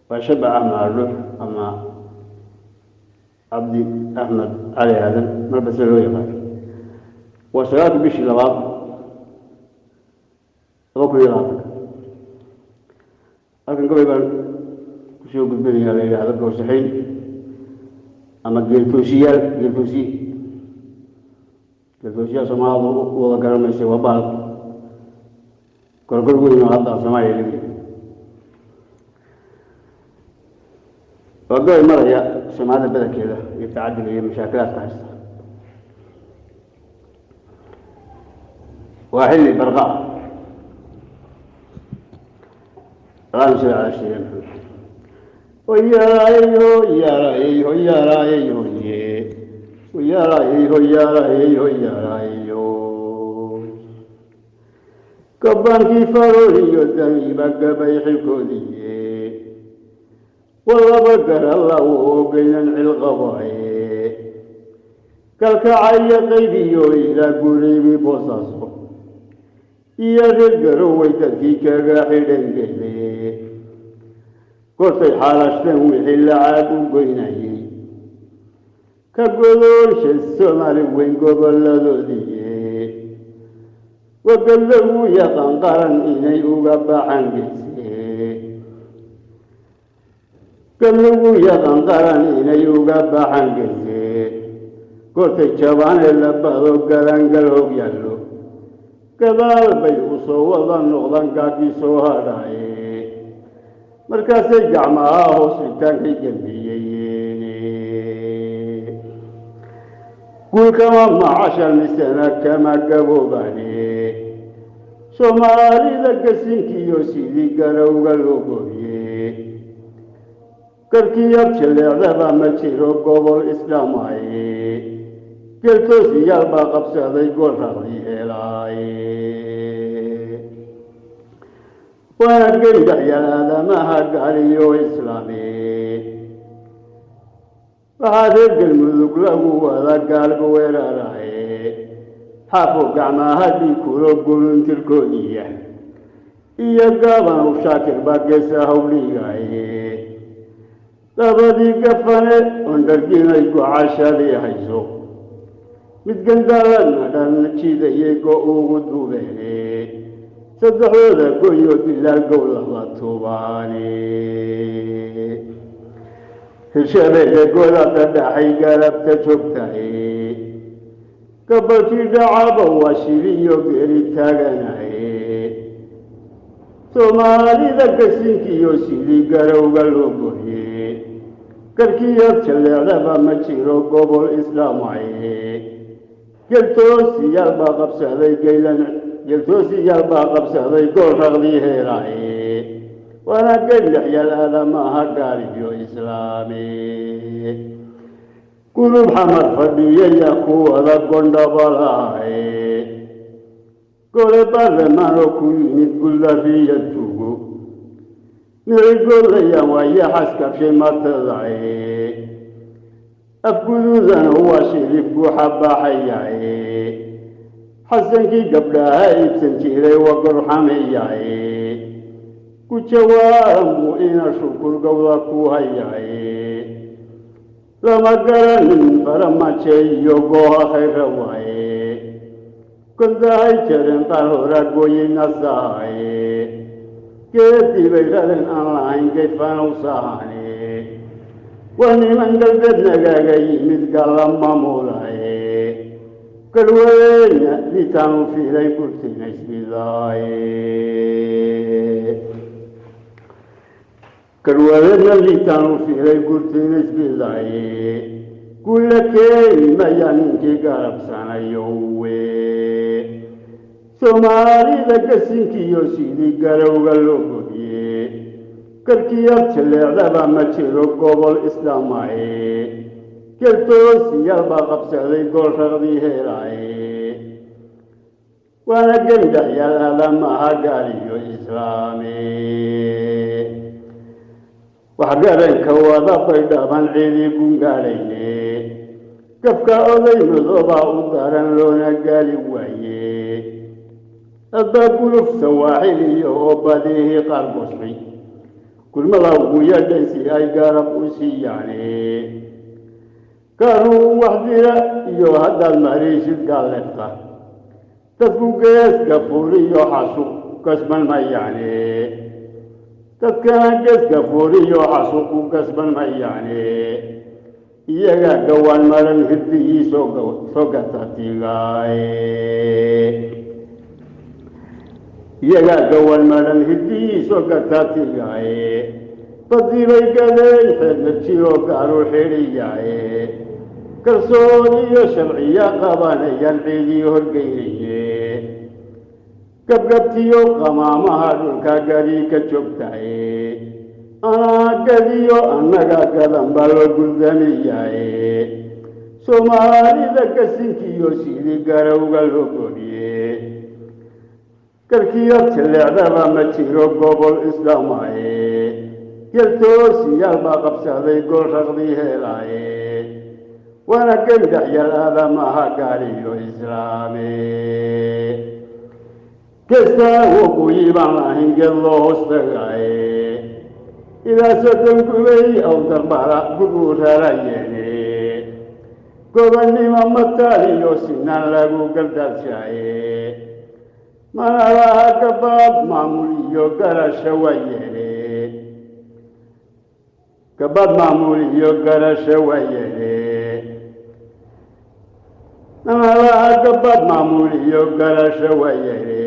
Waa Shaba Axmed Cali ama Cabdi Axmed Cali Aadan, marba sida loo yaqaano. Waa 9-ka bishii labaad 2020-ka. Halkan gobay baan kusoo gudbinayaa la yidhaahdo Gowsaxayn ama Geeltoosiyaal. Geeltoosiye, geeltoosiyaal Soomaalidu u wada garanaysa, waa bahal gorgor weyn oo hadda Soomaaliya laga yidhi. Waa gobay maraya Soomaalida badankeeda iyo tacadiga iyo mashaakilaadka haysta. Waa xilli barqa. Allahuma salli calaa sayyidina Maxamed. Hoyaalay, hoyaalay, hoyaalay, hoye, hoyaalay, hoyaalay, hoyaalay. Gabaankii farooliyo daniba gabay xilkoodiye, walaba garalla u ogeynan cilqabaye, kalkacaya qaybiyo ilaa guribi Boosaaso iyo reer Garowey dadkii kaga xidhan gele, goortay xaalashteen wixii lacaag u goynayey, ka godoonsha Soomaali weyn goboladoodiye, wagad lagu yaqaan qaran inay uga baxaan geyse, gad lagu yaqaan qaran inay uga baxaan geyse, goortay jabaanee labado galangal hog yaallo, gadaal bay u soo wada noqdaan gaagii soo hadhaaye, markaasay gacmaha hoos dhigtaankay gembiyeyeen. Guulkama macashal misena kama gaboobane, Soomaalida gasinkiyo sidii garowga loo gooye, garkii abjaleecdaba ma jiro gobol islaamaye, geeltoosiyaal baa qabsaday gool raqdii helaaye, waana gendaxyaal aadamaha gaaliyo islaame. Waxaa reer Galmudug lagu wada gaalba weeraraye, xaafo gacmaha dhikulo guluntirkoodiya iyo gaabanow Shaakir baa geesa hawdhigaye, labadii gafane ondharginay gocashadii hayso, mid gandaalana dhan jiidayay go ugu duubeene, saddexdooda goyo dilaal gow laba tubaane. Hirshabeelle godabta dhaxay galabta joogtaye, gabalkii dhacaba waa shiliyo geeri taaganaye, Soomaalida gasinkiyo sidii garowga loo gooye, garkii abjaleecdaba ma jiro gobol islaamaye, geltoosiyaal baa qabsaday geylan, geltoosiyaal baa qabsaday gool raqdii heelaaye, waana gendaxyaal aadamaha gaaliyo islaame. Gulub Xamar fadhiyaya kuwada gondhabalaaye, gole baarlamaan oo ku yimid guldariya tugo, micigoodlayaan waaye xaskabshay martadaye, afguduudana waa shilib guuxa baaxayaye, Xasankii gabdhaha iibsan jiray waa gorxamayaye, ku jawaaran buu ina shukur gowda ku hayaye, lama garanin faramaje iyo gooha khayra waaye, gondahay jareen qaar horaa gooyeyna sahaye, geedii bay rareen aan lahayn geydfanow sahane, waa niman galbeed nagaga yimid galla maamulaye, galweyna litaanu fiilay gurtinaysbidaaye, galwadeedna liitaanu fiilay gurtinaysbidaaye, gulla keeni maya ninkii garabsanayowe. Soomaalida gasinkiyo sidii garowga loo gooye, garkii abjaleecdaba ma jiro gobol islaamaye, geltoosiyaal baa qabsaday gool raqdii heelaaye, waana gendaxyaal aadamaha gaaliyo islaame. Wax garanka wada bay dhaban ciidii gungaadhayne, gafka oday madoobaa u daran loona gaali waaye, hadbaa guluf sawaaxil iyo oo badihii qaar goostay. Gurmada ugu yeedhay si ay garab u siiyaane. Garuu wax dira iyo haddaad mariisid gaalleefta, dadku geeska fuuriyo xasuuq kasban mayaane. Dadkana geeska fuuriyo xasuuq ku kasban mayaane. Iyagaa gawaan maran hirdigii soo gatatigaaye. Iyagaa gawaan maran hirdigii soo gatatigaaye. Badii bay gadeen xeedna jiro gaaru xidhiyaaye. Kalsoon iyo sharciya qabanayaan ciidii horgeynayne. Gabgabtiyo qamaamaha dhulka gari ka joogtaye. Anaa gadiyo annaga gadan baa loo guldamiyaye. Soomaalida gasinkiyo sidii garowga loo goriye. Garkiyo jaleecdaba ma jiro gobol islaamaye. Geltoosiyaal baa qabsaday gool raqdi helaaye. Waana gendhaxyal aadamaha gaariyo islaame. Geestaa waqooyi baan lahayn geed loo hoos tagaaye. Ilaa 30 gubay awdarbara gubuu rarayeene. Gobonnimo mataaliyo sinaan lagu galdaalshaaye. Mana laha gabaad maamul iyo garasho waa yeele. Gabaad maamul iyo garasho waa yeele. Mana laha gabaad maamul iyo garasho waa yeele.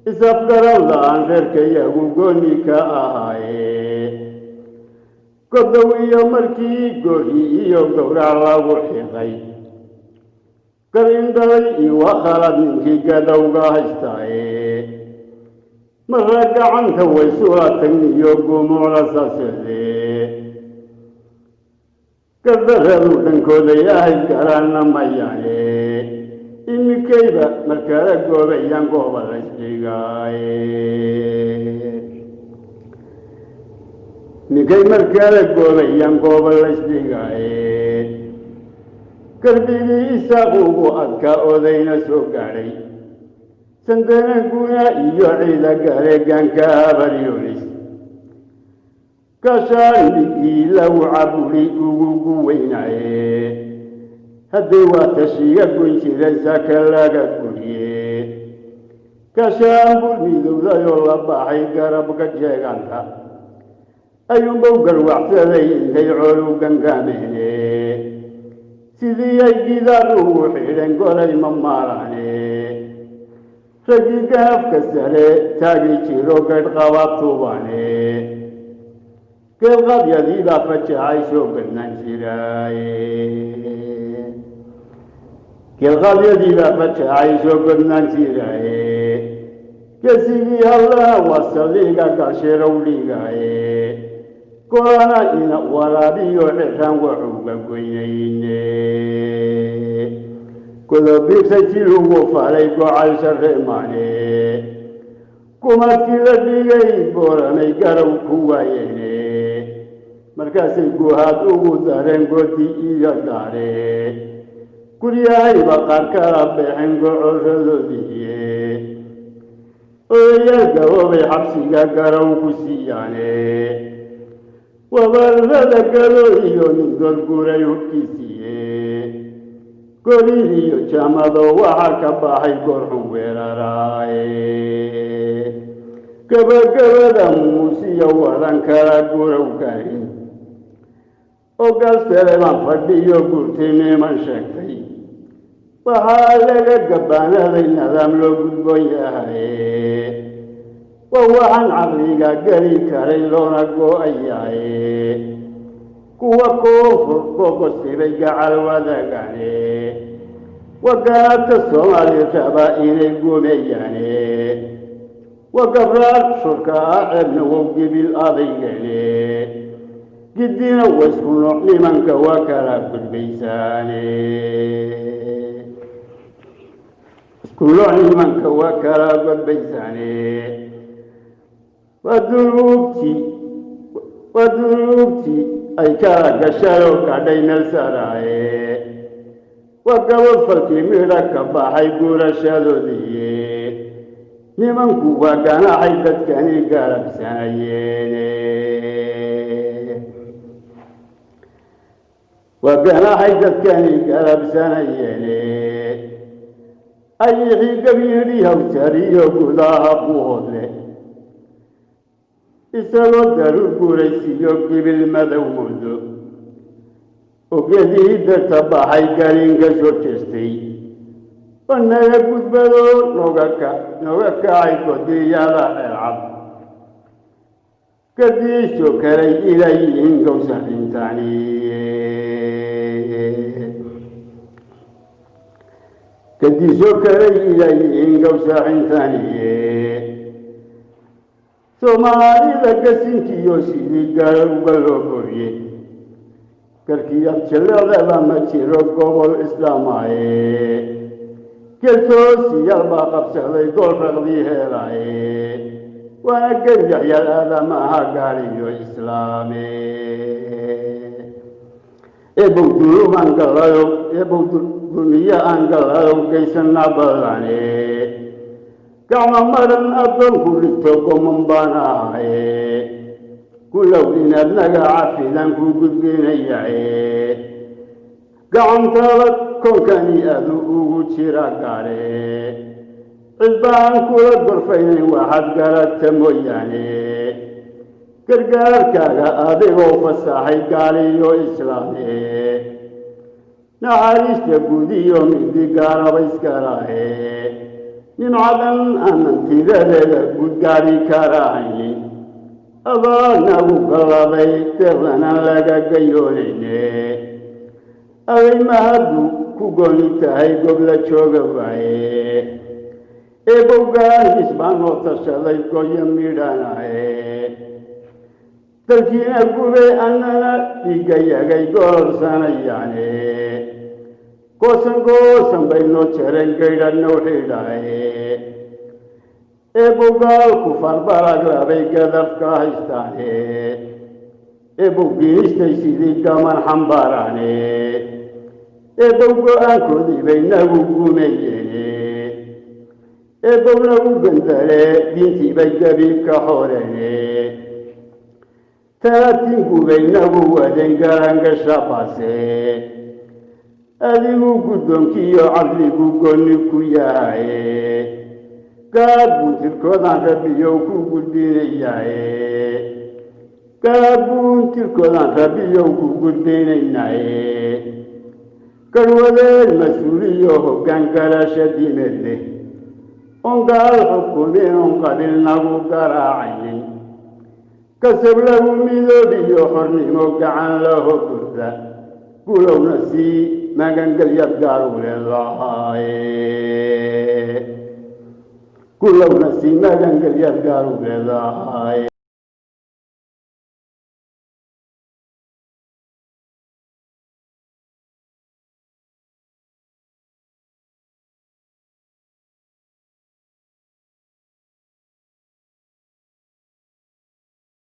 Isafgaran la-aan reerka iyagu gooni ka ahaaye. Godow iyo markii goori iyo gowrac lagu xiqay, gar indhalay iyo waa khalad ninkii gadowga haystaaye. Marra gacanta waysula tagniyo gumucla saaseede. Gardaradu dhankooday ahayd garanna mayaane. Imikayba markala goobayaan gooba laysdhigaaye. Ninkay markala goobayaan gooba laysdhigaaye. Garbigii Isaaq ugu adkaa odayna soo gaadhay. Sandana guna iyo ciida gareegaanka Habaryoonis. Gaashaanigii lagu caburi ugugu weynaaye. Haddii waa tashiga goyn jiray saaka laga guriye. Gaashaan midowdayoo la baxay garabka jeegaanta. Ayuunbau garwacsaday intay colu gangaameene. Sidii ay gidaar ugu xidhan golay ma maalaane. Raggii gaafka sare taagi jiro gaydh qaba tuubane. Geelqadyadii baa fajacay soo badnaan jiraaye. Geelqadyadii baa fajacay soo badnaan jiraaye. Geesigii hallaha waa saldhiga gaashirow dhigaaye. Golana ina waraabiyo xiraan waxuga goynayne. Godobirta jilugu falay gocal sharemaane. Kumadkii la dhigay Booramay garow ku waayeene. Markaasay guhaad ugu dareen godi iyo dhaare. Guryahayba qaar kala baxeen gocoradoodiiye. Odayaal gaboobay xabsiga garow ku siiyaane. Wabarrada galo iyo nin gorguray hubkiisiiye. Goliil iyo jaamado waxaa ka baxay goorxun weeraraaye. Gabagabada muusiya wadan kala gurow karin. Ogaal baan fadhiyo gurti niman sheegtay. Waxaa laga gabaanaday nidaam loo gudboon yahay. Waa waxaan caqliga geli karay loona go'ayahay. Kuwa koonfur gogosibay gacal wadagaane. Wagaata Soomaali raba inay gumeeyaane. Waa gabraar shurka ah ceebna wow gibil adaygane. Giddina waysku nooc nimanka waa kala gudbaysaane. Isku nooc nimanka waa kala gudbaysaane. Waa dunuubtii, waa dunuubtii ay kala gashayoo gaadhay meel saraaye. Waa gabadh falkii midha ka baxay gurashadoodii. Nimanku waa ganaaxay dadkani garabsanayeene, waa ganaaxay dadkani garabsanayeene. Ayixii gabyidhi hawjariyo gudaha Buuhoodle, isagoo daruur guuraysiiyo gibil madow moodo, ogeedihii darta baxay galinka soo jeestay oo naga gudbado, nooga kacay godiyada Ceelcad, gadiisoo kalay ilayihiin gawsaxintani, gadiisoo kalay ilayihiin gawsaxintaniye. Soomaalida gasinkiyo sidii garowga loo gooye, garkii abjaleecdaba ma jiro gobol islaamaaye. Geltoosiyaal baa qabsaday gool raqdii heelaaye, waana genyaxyaal aadamaha gaaliyo islaame. Eebow dulumaan galayo, eebow dulmiye aan galayo geysana badane, gacmo maran addoonku dhigto goman baan ahaye. Kulow inaad naga cafidan ku gudbinayaye, gacantaada koonkani adu ugu jira gaare. Cid baan kula gorfaynayn waxaad garata mooyaane, gargaarkaaga adigoo fasaxay gaaliyo islaame. Naxariista guud iyo midi gaaraba iskalahe, nimcadan aanan tiradeeda guudgaari karahaynin adaa nagu galladay, deeqdanaan laga gayoonayne. Aday mahaddu ku gooni tahay gobla jooga waaye. Eebowgaankiis baa noo tashaday goyo midhanaye, dalkiina gubay annana dhiigayagay goolsanayaane. Goosan goosan bay noo jareen gaydhadhnow xidhaye. Eebowgaalku farbarag labay gadafka haystaane, eebow giistay sidii gaman xambaaraane. Eebow go-aankoodii bay nagu gumeeyeene, eebow nagu gandale diintii bay gabiib ka xoreene. Talaatiinku bay nagu wadeen garangasha baase, adigu guddoonkiiyo cadligu gooni ku yahaye. Gaad buuntirkoodaan Rabbiyow ku gudbinayaye, gaad buuntirkoodaan Rabbiyow ku gudbinaynaaye. Garwadeen mas-uuliyo hoggaan garasha diimeed leh, oon gaal xukumin, oon qabil nagu garaacaynin, kasab lagu midoobiyo xornimo gacan laho gurda, gulowna sii magangelyaad gaar u leedahay, gulowna sii magangelyaad gaar u leedahay.